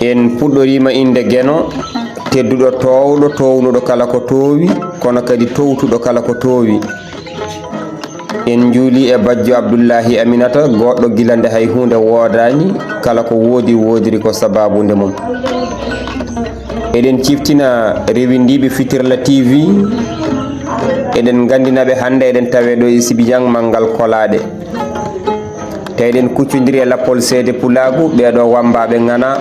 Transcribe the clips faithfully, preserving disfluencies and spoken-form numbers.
En puɗɗoriima innde Geno, tedduɗo toowɗo, toownuɗo kala ko toowi, kono kadi toowtuɗo kala ko toowi. En njuuli e bajjo Abdullahi Aminata, goɗɗo gila nde hay huunde woodaani, kala ko woodi woodiri ko sabaabu nde mum. Eɗen ciftina rewindiiɓe Fitirla T V, eɗen nganndina ɓe hannde eɗen tawe ɗo e Sibijan Manngal Kolaaɗe. Tawi eɗen kuccondiri e lappol seede pulaagu, ɓeeɗo wammbaaɓe ŋana,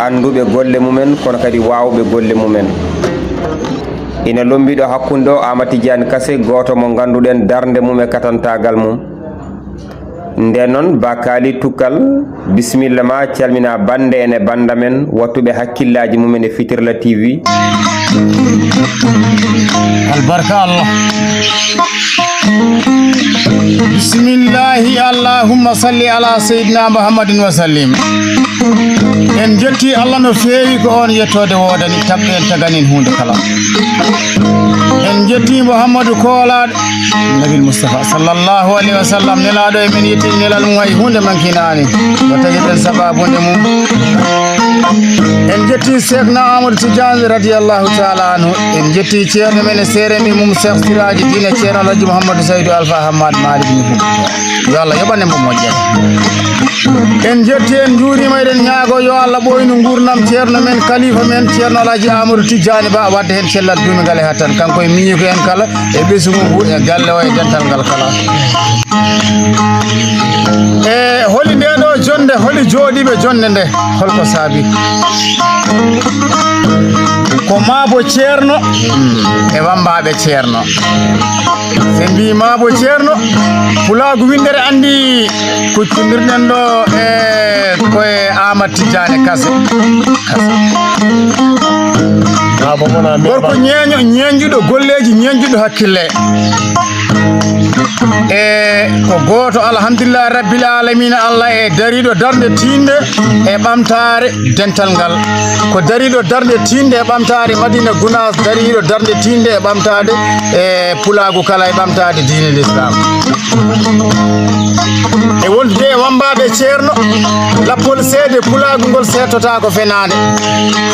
annduɓe golle mumen, kono kadi waawɓe golle mumen. Ina lombi ɗo hakkunde o Aama Tijjaani Kase, gooto mo ngannduɗen darnde mum e katantaagal mum. Nden noon, Bakali Tukkal, bisimilla ma, calmina bannde en e bannda men, wattuɓe hakkillaaji mumen e Fitirla T V. Albarka Allah. Bismillahi, allahumma salli ala sayyidina Muhammadin wa sallim. En jetti Allah no feewi, ko on yettoode woodani, taɓɓe en, tagani en huunde kala. En jetti Muhammadu Koolaaɗo, Nabil Mustafa sallallahu alaihi wasallam, nelaaɗo e men yetti nelal mum, hay huunde mankinaani. Ko tagi ɗen sababunde mum. En jetti Seekna Amadou Tidiane radiyallahu taala anhu. En jetti ceerno men e seere mum, Seek Siraaji Diine, Ceerno Alhaji Mouhamadou Saydou Alpha Hamad Malick Mouhoum. Yo Allah yoɓane mo moƴƴere. En jetti, en njuuriima, eɗen ñaago yo Allah ɓooynu nguurndam ceerno men, kalifa men, Ceerno Alhaji Amadou Tidiane Ba, wadde heen cellal duumingal e hattan, kanko e miñiiko en kala, e ɓesngu ngu, e galle o, e dental ngal kala. E holi nde ɗo jonnde, holi jooɗiiɓe jonnde nde, holko saabi? Ko maabo ceerno e wammbaaɓe ceerno. Se mbi maabo ceerno, pulaagu winndere anndi kuccondirɗen ɗo e koye Aamadu Tijjaani Kase. Kase. Gorko ñeeño, ñeeñjuɗo golleeji, ñeeñjuɗo hakkille. E ko gooto, alhamdulillahi rabbil alamina, Allah e dariiɗo darnde tiiɗnde e ɓamtaare dental ngal. Ko dariiɗo darnde tiiɗnde e ɓamtaare Madina Gunaas, dariiɗo darnde tiiɗnde e ɓamtaade e pulaagu kala, e ɓamtaade diine l'islam. E wondude e wammbaaɓe ceerno, lappol seede pulaagu ngol seettotaako fenaande.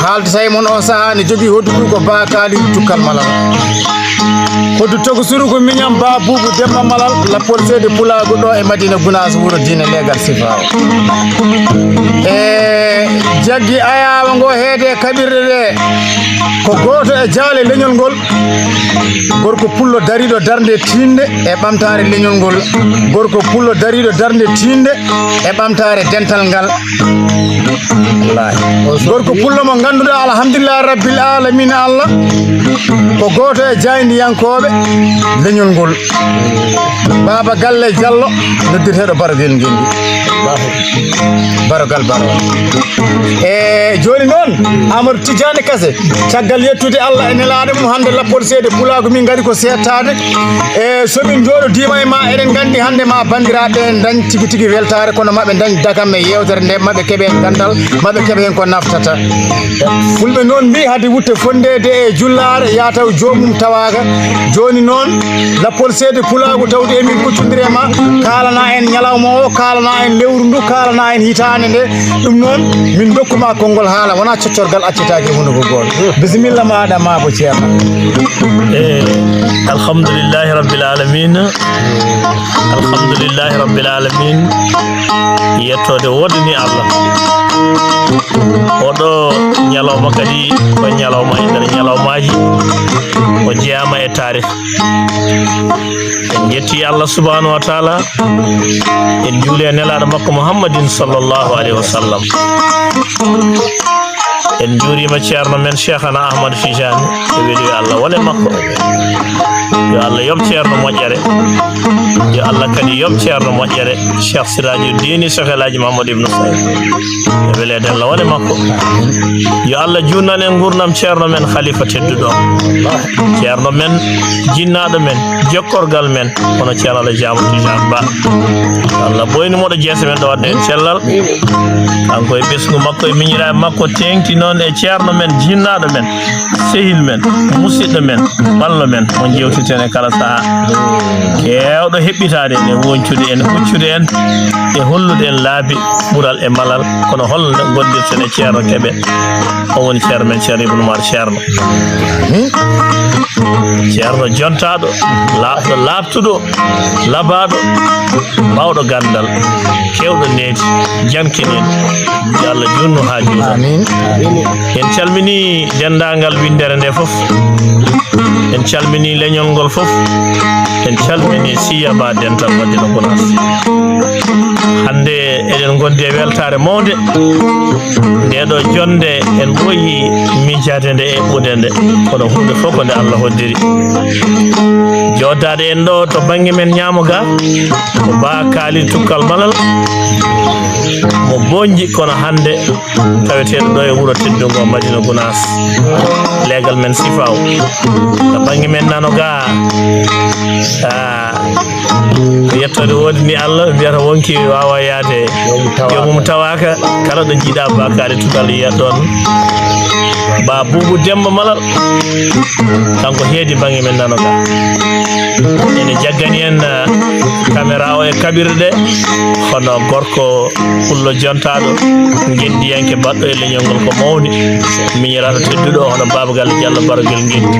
Haaldatee e mon o sahaa ne jogii hoddu ɗum ko Bakali Tukkal Malal. Hoddu togo suru ko miñam Ba Buubu Demba Malal, lappol seede pulaagu ɗo e Madina Gunaas, wuro diine leegal sifaawo. E jaggi ayaawo ngo heede kaɓirɗe ɗe, ko gooto e jaale leñol ngol, gorko pullo dariiɗo darnde tiiɗnde e ɓamtaare leñol ngol, gorko pullo dariiɗo darnde tiiɗnde e ɓamtaare dental ngal. Wallaahi. Gorko pullo mo ngannduɗaa, alhamdulillahi rabbil alamina, Allah ko gooto e jaayndiyankooɓe leñol ngol. Baaba Galle Jallo, noddirteeɗo Baro Gel Ngendi. Baro Gal Baro. E jooni noon, Amadou Tidiane Kase, caggal yettude Allah e nelaaɗo mum, hannde lappol seede pulaagu min ngari ko seettaade. E so min njooɗodiima e ma, eɗen nganndi hannde ma banndiraaɓe en ndañ tigi tigi weltaare, kono maɓe ndañ dakam e yeewtere nde, maɓe keɓe ganndal, maɓe keɓe heen ko naftata. Fulɓe noon mbii, hade wutte fonndeede e jullaare, yaa taw joomum tawaaka. Jooni noon, lappol seede pulaagu tawde emin kuccondiri e ma, kaalana en ñalawma o, kaalana en lewru ndu, kaalana en hitaande nde. Ɗum noon, min ndokkuma konngol haala, wonaa coccorgal accetaake e hunuko gooto. Bisimilla maaɗa, maabo ceerno. E, alhamdulillahi rabbil alamin. Alhamdulillahi rabbil alamin. Yettoode woodani Allah. Oɗo ñalawma kadi ko ñalawma e nder ñalawmaaji, o jeyaama e taarih. En njetti Allah subhanahu wa taala, en njuuli e nelaaɗo makko Muhammadin sallallahu alaihi wasallam. En njuuriima ceerno men Cheikhana Ahmad Tijani, e weli yo Allah wone makko. Yo Allah yoɓ ceerno moƴƴere. Yo Allah kadi yoɓ ceerno moƴƴere, Cheikh Sirajuddin Cheikh El Hadji Mahamadou Ibn Said. E weleede Allah wone makko. Yo Allah juutnan en nguurndam ceerno men, khalifa tedduɗo. Ceerno men, jinnaaɗo men, jokkorgal men, hono Ceerno Alhaji Amadou Tijani Ba. Yo Allah ɓooynu mo ɗo jeese men ɗo, wadde en cellal. Kanko e ɓesngu makko e miñiraaɓe makko, teeŋti noon e ceerno men, jinnaaɗo men, sehil men, musidɗo men, ballo men, mo njeewteten e kala sahaa. Keewɗo heɓɓitaade en e woñcude en, huccude en e hollude en laabi ɓural e malal, kono Hol no gondirten e Ceerno Kebe? O woni Ceerno men, Ceerno Ibnu Umar Ceerno. Ceerno jontaaɗo, laaɓɗo, laaɓtuɗo, labaaɗo, baawɗo ganndal, keewɗo needi, janke needi. Yo Allah juutnu haa juuta. Amiin. En calminii denndaangal winndere nde fof. En calminii leñol ngol fof. En calminii Siyaba Dental Madina Gunaas. Hannde eɗen ngondi e weltaare mawnde. Nde ɗo jonnde en ɓooyi miijaade nde e eɓɓude nde. Kono huunde fof ko nde Allah hoddiri. Jooɗdaade en ɗo to bannge men ñaamo ga, ko Ba Kaali Tukkal Malal, mo Boonji, kono hannde taweteeɗo ɗo e wuro teddungo Madina Gunaas, leegal men Sifaaw. To bannge men nano ga, ah, yettode woodi ni Allah, ɓe mbiyata wonki waawa yaade joomum tawaaka, kala ɗo jiiɗa Ba Kaali Tukkal yiyat ɗoon. Ba Buubu Demba Malal, kanko heedi bannge men nano ga. Ene jaggani en, eh, caméra o e kaɓirɗe ɗe, hono gorko pullo jontaaɗo, ngenndiyanke baɗɗo e leñol ngol ko mawni, miñiraaɗo tedduɗo hono Baaba Galle Jallo Barogel Ngenndi.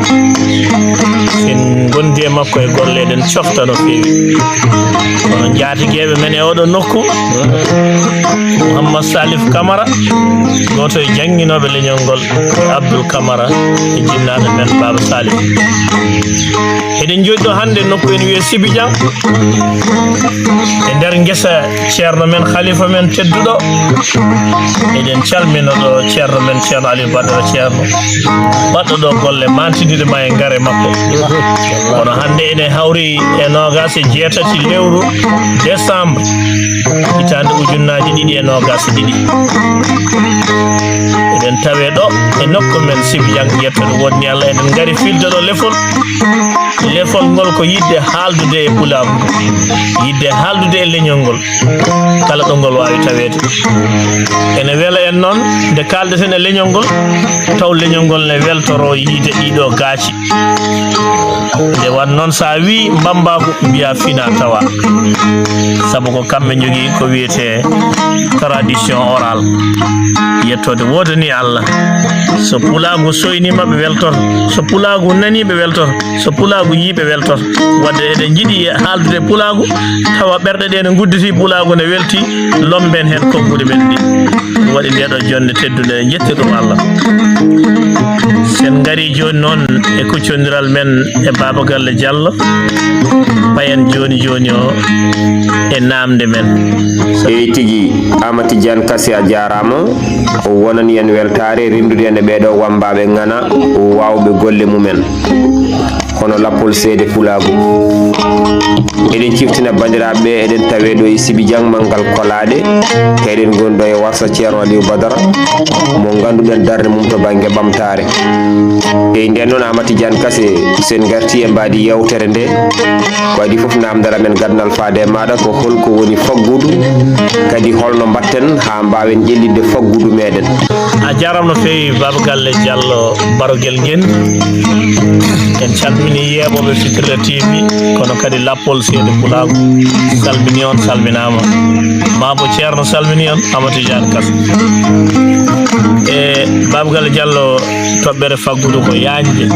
Sen ngondi e makko e golle, eɗen cofta no feewi. Kono njaatigeeɓe men e oɗo nokku, Mouhammad Salif Camara, gooto e jannginooɓe leñol ngol, e Abdoul Camara, e jinnaaɗo men Baaba Salif. Eɗen jooɗi ɗo hannde nokku ene wiyee Sibijan, e nder ngesa ceerno men, khalifa men tedduɗo. Eɗen calmina ɗo ceerno men, Ceerno Aliou Badara Ceerno, baɗɗo ɗo golle mantindiɗe ma e ngare makko. Kono hannde ene hawri e noogaas e jeetati lewru décembre, hitaande ujunnaaje ɗiɗi e noogaas e ɗiɗi. Eɗen tawe ɗo e nokku men Sibijan, yettode woodi ni Allah, eɗen ngari filde ɗo lefol. Lefol ngol ko yiɗde haaldude e pulaagu, yiɗde haaldude e leñol ngol, kala ɗo ngol waawi taweede. Ene wela en noon nde kaaldeten e leñol ngol, taw leñol ngol ne weltoroo yiide ɗiɗo gaaci. Nde wan noon, so a wii Mbammbaagu, mbiya fina tawa. Sabu ko kamɓe njogii ko wiyetee tradition orale. Yettode woodani Allah. So pulaagu soyniima, ɓe weltoto. So pulaagu nanii, ɓe weltoto. So pulaagu yii, ɓe weltoto. Wadde eɗen njiɗi haaldude pulaagu, tawa ɓerɗe ɗe ne ngudditi, pulaagu ne welti, lomben heen konnguɗi men ɗi. Ɗum waɗi nde ɗo jonnde teddunde, en njetti ɗum Allah. Sen ngari jooni noon e kuccondiral men e Baaba Galle Jallo, payen jooni jooni o e naamnde men. Eey tigi, Amati Diane Kase, a jaaraama. O wonani en weltaare renndude en e ɓee ɗoo wammbaaɓe ŋana, waawɓe golle mumen. Hono lappol seede pulaagu. Eɗen ciftina banndiraaɓe ɓe, eɗen tawe ɗo e Sibijan Manngal Kolaaɗe, eɗen ngoni ɗo e warsa Ceerno Aliou Badara, mo ngannduɗen darnde mum to bannge ɓamtaare. E nden noon, Amati Diane Kase, sen ngarti e mbaadi yeewtere nde, ko adii fof naamndal amen gadanal faade e maaɗa ko holko woni faggudu, kadi holno mbatten haa mbaawen ƴellitde faggudu meɗen. A jaaraama no feewi, Baaba Galle Jallo Barogel Ngenndi. En calminii yeeɓooɓe Fitirla T V, kono kadi lappol seede pulaagu. Salminii on, salminaama. Maabo Ceerno salminii on, Amadou Tidiane Kane. E Baaba Galle Jallo, toɓɓere faggudu ko yaañde.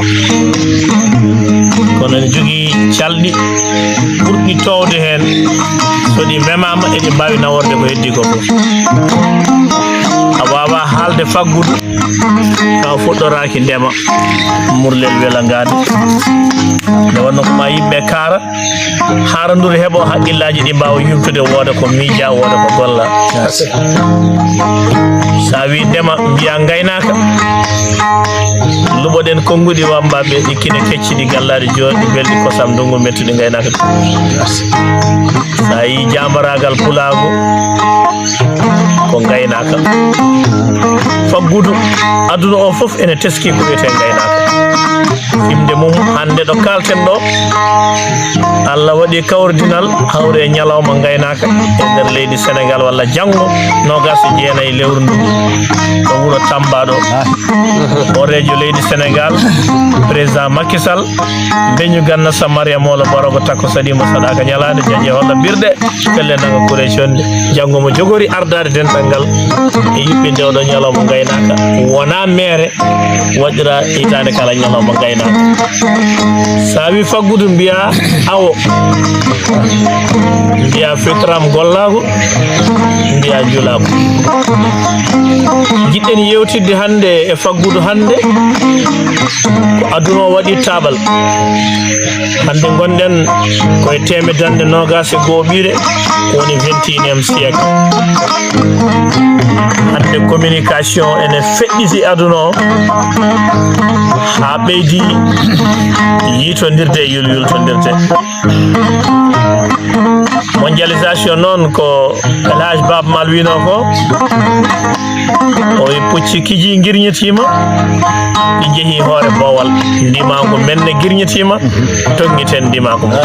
Kono ene jogii calɗi ɓurɗi toowde heen. So ɗi memaama, eɗi mbaawi naworde ko heddii ko fof. A waawaa haalde faggudu, tawa fuɗɗoraaki ndema, murlel welangaade. Nde wonnoo ko maa yimɓe kaara, haaranduru heɓoo, haqqillaaji ɗi mbaawa yumtude, wooda ko miija, wooda ko golla. So a wii ndema, mbiyaa ngaynaaka. Luɓoɗen konnguɗi wammbaaɓe, ɗi kine kecciɗi, gallaaɗi jooɗi, belɗi kosam, ndonngu mettuɗi ngaynaaka. So a yii jaambaraagal pulaagu, ko ngaynaaka. Faggudu aduna o fof ene teskii ko wiyetee ngaynaaka. Fimde mum hannde ɗo kaalten ɗo, Allah waɗi kawridinal hawre e ñalawma ngaynaaka e nder leydi Senegaal, walla janngo noogaas e jeenayi lewru ndu, ɗo wuro Tamba ɗo. Hooreejo leydi Senegaal, président Macky Sall, beñu ganna Samaria moolo barogo takko saɗimo saɗaaka ñalaande jaje holla birɗe, pelle nanga kure conde. Janngo mo jogori ardaade dental ngal e yuɓɓinde oɗo ñalawma ngaynaaka, wona meere waɗira hitaande kala ñalawma ngaynaaka. Sa wi faggudu mbiya awo, mbiya fitram gollaagu, mbiya njulaagu. Jiɗɗen yewtidde hannde e faggudu hannde, ko aduna o waɗi taaɓal. Hannde ngonɗen koye teemedannde noogaas e go'oɓiire, woni vingt et unième siècle. Hannde communication ene feƴƴiti aduna o, haa ɓeydi yiitondirde e yulyultondirde. Mondialisation noon ko El Hadj Baaba Maal wino ko, o wi pucci kiji ngirñitiima, ɗi njehi hoore boowal. Ndimaangu men ne girñitiima, toŋŋiten ndimaangu mum.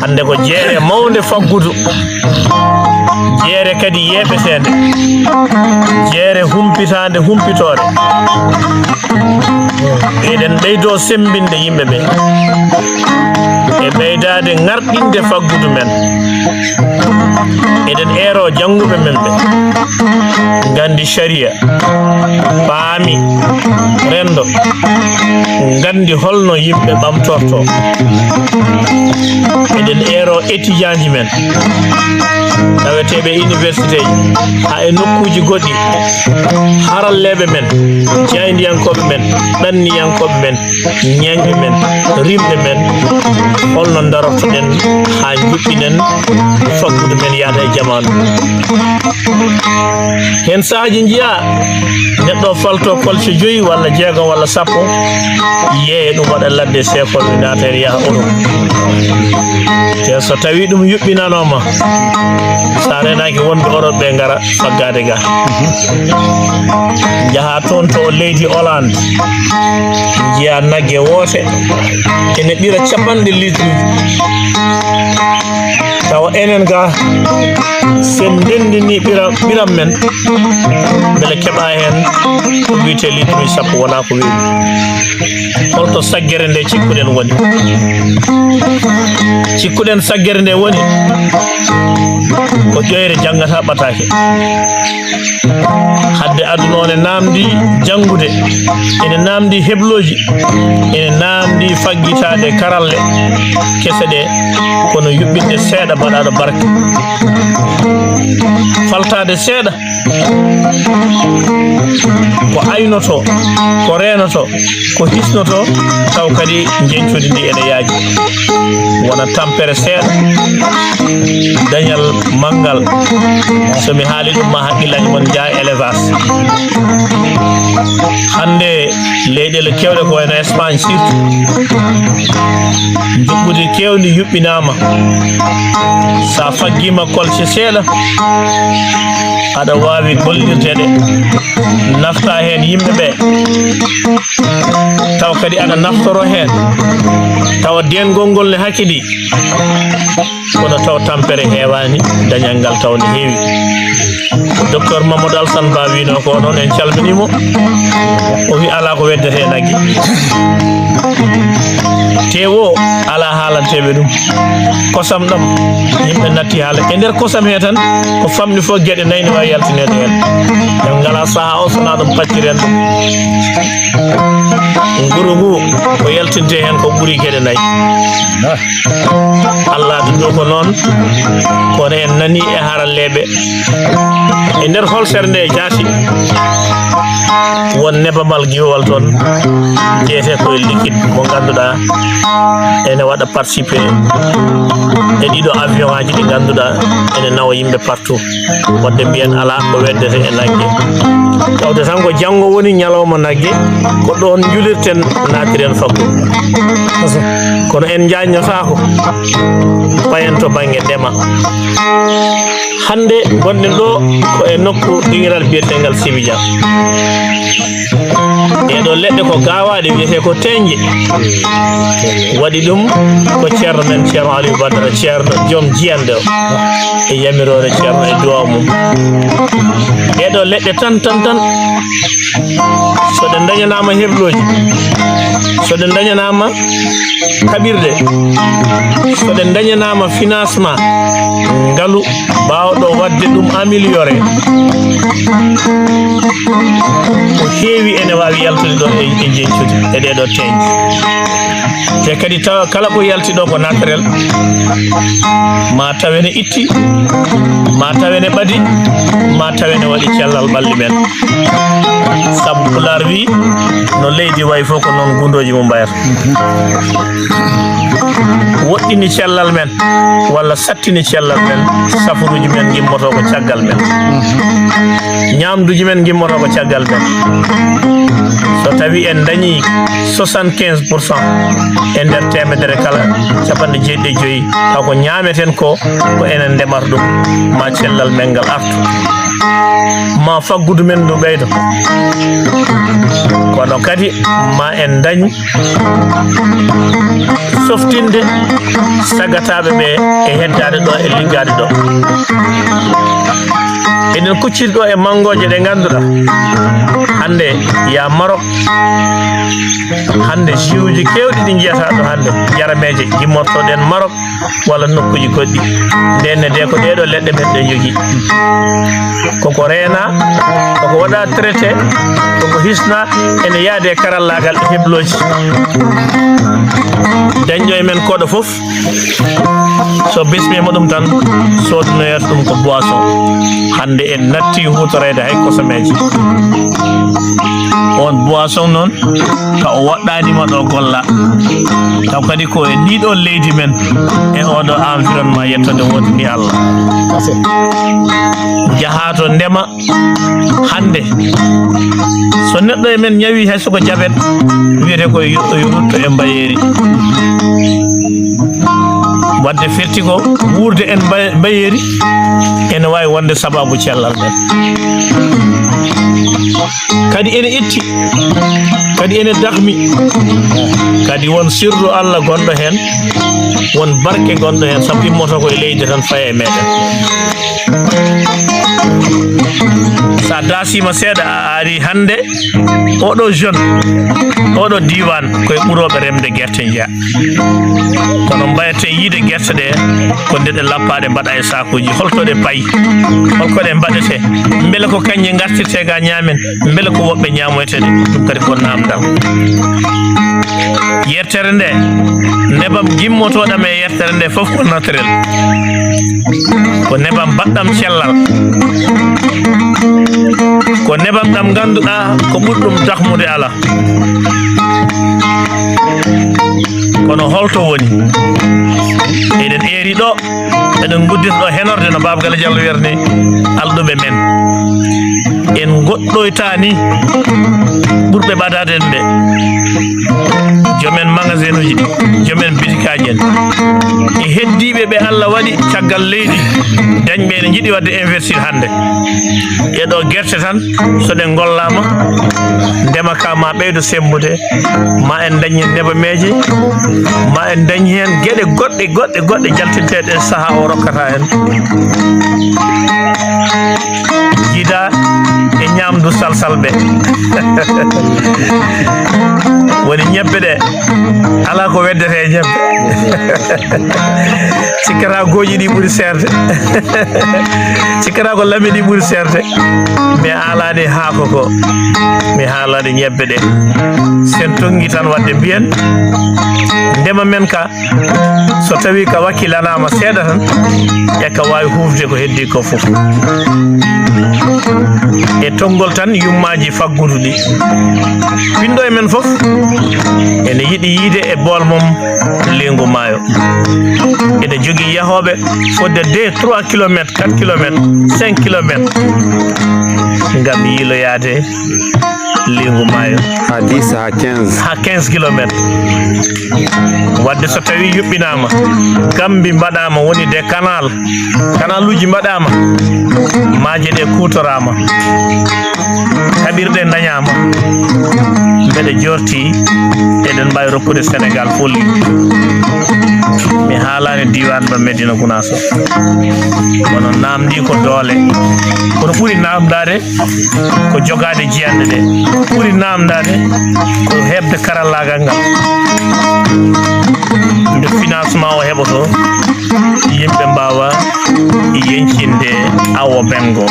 Hannde ko jeere mawnde faggudu, jeere kadi yeeɓeteende, jeere humpitaande humpitoore. Eɗen ɓeydo semmbinde yimɓe ɓe e ɓeydaade ŋarɗinde faggudu men. Eɗen eero jannguɓe men ɓe nganndi sharia, paami renndo, nganndi holno yimɓe ɓamtorto. Eɗen eero étudiantji men, taweteeɓe universitéji, haa e nokkuuji goɗɗi, haralleeɓe men, jaayndiyankooɓe men, ɗanniyankooɓe men, ñeeñɓe men, rimɓe men, holno darortoɗen haa njuɓɓinen faggudu men yaada e jamaanu. Heen sahaaji njiya neɗɗo falto kolce joyi walla jeegom walla sappo, yeeya ɗum waɗa ladde seekoɓe naata heen yaha Europe. Te so tawi ɗum yuɓɓinanooma, sa renaaki wonɓe Europe ɓe ngara faggaade ga. Njaha toon to leydi Hollande, njiya nagge woote ene ɓira capanɗe litruuji. Tawa enen ga, sen ndenndini ɓira-, ɓiram men, mbele keɓa heen ko wiyetee litruuji sappo, wona ko weeɓi. Holto saggere nde cikkuɗen woni? Cikkuɗen saggere nde woni ko ƴoyre janngata ɓataake. Hadde aduna o ne naamndi janngude, ene naamndi heblooji, ene naamndi faggitaade karalle kese ɗe, kono yuɓɓinde seeɗa baɗaaɗo barke, faltaade seeɗa ko aynoto, ko reenoto, ko hisnoto, taw kadi njeñcudi ndi ene yaaji. Wona tampere seeɗa, dañal manngal. So mi haali ɗum, ma hakkillaaji mon njaha élevage. Hannde leyɗeele keewɗe ko wayno Espagne surtout, njuɓɓudi keewndi yuɓɓinaama. Sa faggiima kolce seeɗa, aɗa waawi gollirde ɗe, nafta heen yimɓe ɓe, taw kadi aɗa naftoro heen, tawa deengol ngol ne hakidi, kono taw tampere heewaani, dañal ngal taw ne heewi. Ko docteur Mamadou Alassane Ba wino ko noon, en calminii mo. O wi alaa ko weddetee nagge. Tewo alaa haalanteeɓe ɗum. Kosam ɗam, yimɓe natti haala. E nder kosam he tan, ko famɗi fof geɗe nayi ne waawi yaltineede heen. En ngalaa sahaa o, so wonaa ɗum pacciren ɗum. Nguru ngu, ko yaltintee heen ko ɓuri geɗe nayi. Allah adduno ko noon, kono en nani e haralleeɓe e nder holsere nde jaati won nebamal giwowal toon, jeyetee ko e likit mo ngannduɗaa ene waɗa participé e ɗiɗo avion aji ɗi ngannduɗaa ene nawa yimɓe partout. Wadde mbiyen alaa ko weddete e nagge. Tawde tan ko janngo woni ñalawma nagge, ko ɗoon njulirten, naatiren faggudu. Kono en njaajnotaako, payen to bannge ndema. Hannde ngonɗen ɗo ko e nokku dingiral biyeteengal Sibidia. Ɗee ɗoo leɗɗe ko gaawaaɗe, wiyetee ko teñje. Waɗi ɗum ko ceerno men, Ceerno Aliou Badara, ceerno joom jiyannde o, e yamiroore ceerno e duwaaw mum. Ɗee ɗoo leɗɗe tan, tan, tan, so ɗe ndañanaama heblooji, so ɗe ndañanaama kaɓirɗe, so ɗe ndañanaama financement, ngalu baawɗo waɗde ɗum amélioré, ko heewi ene waawi yaltude ɗo e, e jeñcude e ɗee ɗoo teeŋje. Te kadi tawa kala ko yalti ɗo ko naturel, ma taw ene itti, ma taw ene ɓadi, ma taw ene waɗi cellal ɓalli men. Sabu Pulaar wi, no leydi wayi fof ko noon gundooji mum mbayata. Woɗɗini cellal men, walla sattini cellal men, safuruuji men ngimmoto ko caggal men. Ñaamduuji men ngimmoto ko caggal men. So tawi en dañi soixante-quinze pour cent e nder teemedere kala, capanɗe jeeɗiɗi e joyi, taw ko ñaameten ko, ko enen ndemata ɗum, ma cellal men ngal artu, ma faggudu men ndu ɓeydo. Kono kadi ma en dañ softinde sagataaɓe ɓe e heddaade ɗo e liggaade ɗo. Eɗen kucciri ɗo e manngooje ɗe ngannduɗaa hannde, yaa Maroc, hannde jiwuuji keewɗi ɗi njiyataa ɗo hannde, jarameeje, gimmortooɗen Maroc walla nokkuuji goɗɗi. Ndeen ne, de ko ɗee ɗoo leɗɗe men ɗe njogii. Koko reenaa, koko waɗaa traité, koko hisnaa, ene yahdi e karallaagal e heblooji. Dañɗo e men koɗo fof, so bismiima ɗum tan, soodnoyata ɗum ko boisson. Hannde en natti huutoreede hay kosomeeje. On boisson noon, ka o waɗɗaani ma ɗo golla. Taw kadi ko e ndii ɗoo leydi men, e oo ɗoo environnement, yettoode woodani Allah. Jahaa to ndema hannde. So neɗɗo e men ñawi hay soko jabet, wiyete ko yo, yo rutto e mbayeeri. Wadde firti ko wuurde en mba-, mbayeeri ene waawi wonde sababu cellal men. Kadi ene itti, kadi ene dahmi, kadi won sirru Allah gonɗo heen, won barke gonɗo heen, sabu immoto ko e leydi tan, faye e meɗen. Sa daasima seeɗa, a ari hannde, oɗo jeune, oɗo diiwaan, koye ɓurooɓe remde gerte njeyaa. Kono mbayete yiide gerte ɗe, ko nde ɗe lappaaɗe, mbaɗa e saakuuji. Holto ɗe payi? Holko ɗe mbaɗete? Mbele ko kañƴe ngartirte ga ñaamen? Mbele ko woɓɓe ñaamoyte ɗe? Ɗum kadi ko naamndal. Yertere nde, nebam gimmotooɗam e yertere nde fof ko naturel. Ko nebam baɗɗam cellal. Ko nebam ɗam ngannduɗaa ko ɓuri ɗum dahmude alaa. Kono holto woni? Eɗen eeri ɗo, eɗen nguddita ɗo henorde no Baaba Gala Jallo wiyata ni, alɗuɓe men. En ngoɗɗoytaani ɓurɓe ɓadaade en ɓe. Joom en magasin uji, joom en bitikaaji en. E heddiiɓe ɓe Allah waɗi caggal leydi, dañɓe ene njiɗi waɗde investir hannde. Ɗee ɗo gerte tan, so ɗe ngollaama, ndema ka ma ɓeydo semmbude, ma en dañ heen nebameeje, ma en dañ heen geɗe goɗɗe, goɗɗe, goɗɗe jaltinteeɗe e sahaa o rokkata en. Jiida e ñaamdu salsalɓe. Woni ñebbe ɗe, alaa ko weddete e ñebbe. Cikkata gooƴi ɗi ɓuri seerde. Cikkata ko lami ɗi ɓuri seerde. Mi haalaani haako ko. Mi haalaani ñebbe ɗe. Sen tonngi tan waɗde mbiyen. Ndema men ka, so tawi ka wakkilanaama seeɗa tan, e ka waawi huufde ko heddi ko fof. E tonngol tan yummaaji faggudu ɗi. Pinɗo e men fof ene yiɗi yiide e bool mum leygu maayo. Ene jogii yahooɓe fodde deux, trois kilomètres, quatre kilomètres, cinq kilomètres ngam yiiloyaade leygu maayo. Ha dix, ha quinze. Ha quinze kilomètres. Wadde so tawi yuɓɓinaama, gambi mbaɗaama, woni des canal, kanaluuji mbaɗaama, maaje ɗe kuutoraama. Irɗe dañaama, mbeɗe jorti eɗen mbaawi rokkude Senegaal folli. Mi haalaani diiwaan ba Medina Gunaas o. Kono naamndii ko doole. Kono ɓuri naamndaade ko jogaade jiyanɗe ɗe. Ɓuri naamndaade ko heɓde karallaagal ngal. Nde financement o heɓotoo, yimɓe mbaawa yeñcinde awo ɓenngo.